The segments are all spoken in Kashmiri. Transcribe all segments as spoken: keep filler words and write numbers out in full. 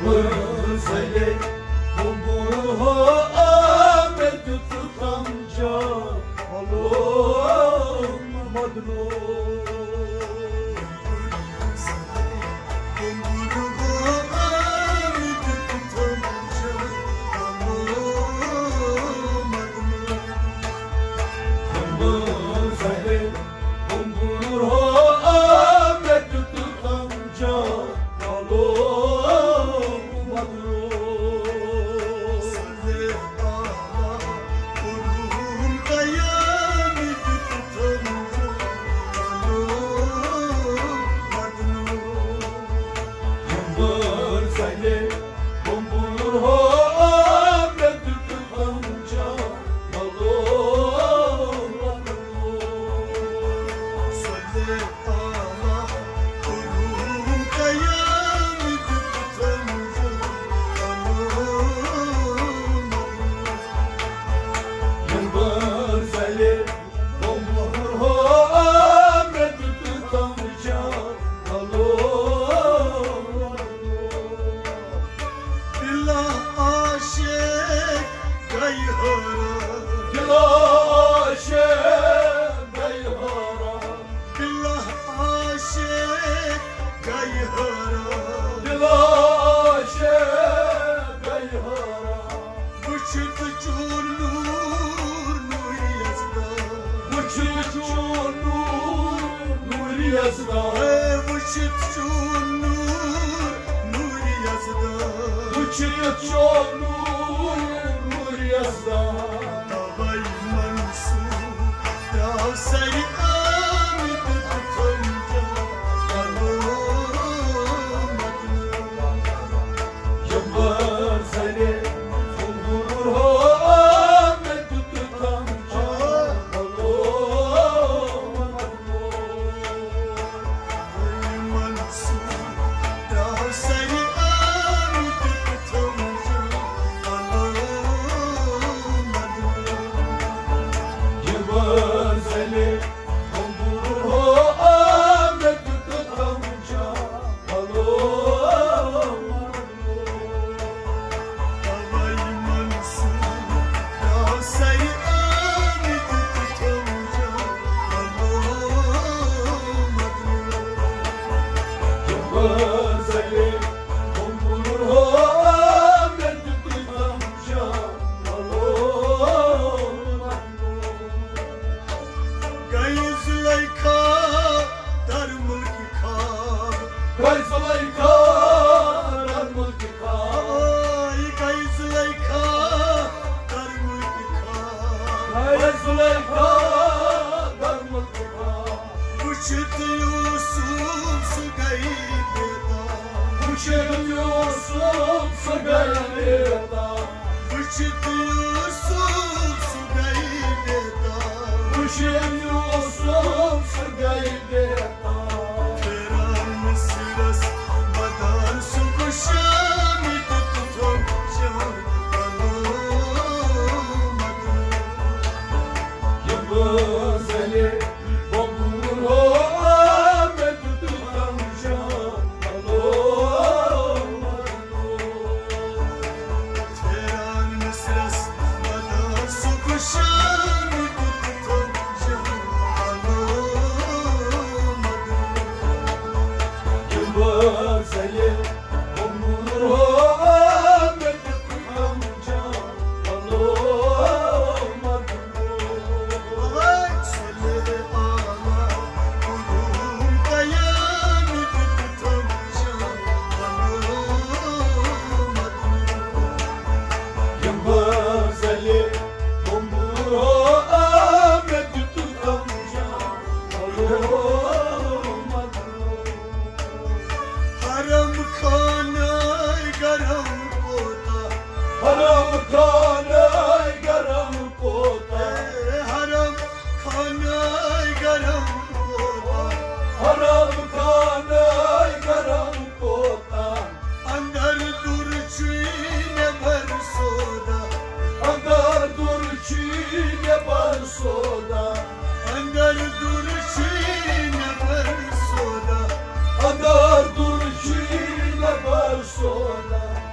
زلے بُمبُل ہو آ مےٚ دیُت تمجا، ہلو مدنو۔ دل عاشق گئی حیران۔ دل عاشق گئی حیران۔ دل عاشق گئی حیران۔ دل عاشق گئی حیران۔ وٕچھِتھ چون نور نوٗر یزدان۔ وٕچھِتھ چون نور نوٗر یزدان۔ اے وٕچھِتھ چون نور نوٗر یزدان۔ وٕچھِتھ چون نور نوٗر یزدان۔ توے منصور درٛاو سرِ آمد تہٕ تھوٚو جان۔ یَپٲرۍ زَنہِ وُمبُر ہو آمد تہٕ تھوٚو جان۔ گٔے زلیخا در ملک خواب۔ گٔے زلیخا در ملک خواب۔ آے گٔے زلیخا در ملک خواب۔ گٔے زلیخا در ملک خواب۔ وٕچھِتھ یوسف سُہ گٔے بیتاب۔ وٕچھِتھ یوسف سُہ گٔے بیتاب۔ وٕچھِتھ یوسف سُہ گٔے بیتاب۔ وٕچھِتھ یوسف سُہ گٔے بیتاب۔ پھیران مصرس مدار صبح شام تہٕ تھوٚو جان۔ یَپٲرۍ زَنہِ وُمبُر ہو آمد تہٕ تھوٚو جان۔ پھیران مصرس مدار صبح شام تہٕ تھوٚو جان۔ یَپٲرۍ زَنہِ وُمبُر ہو آمد تہٕ تھوٚو جان۔ حرم خانہ گرم کوتاہ۔ حرم خانہ گرم کوتاہ۔ اے حرم خانہ گرم کوتاہ۔ حرم خانہ گرم کوتاہ۔ اندر دُر چھُے نٮ۪بر سودا۔ اندر دُر چھُے نٮ۪بر سودا۔ اندر دُر چھُے نٮ۪بر سودا۔ اندر دُر چھُے نٮ۪بر سودا۔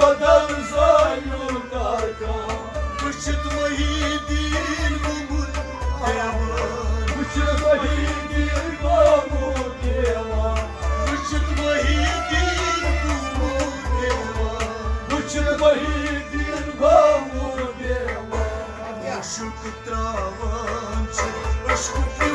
قدم زٲلِو ترکان۔ وٕچھِتھ محی الدین گوٚمُت دیوان۔ وٕچھِتھ محی الدین گوٚمُت دیوان۔ وٕچھِتھ محی الدین گوٚمُت دیوان۔ وٕچھِتھ محی الدین گوٚمُت دیوان۔ عشق تراوان چھِ، عشق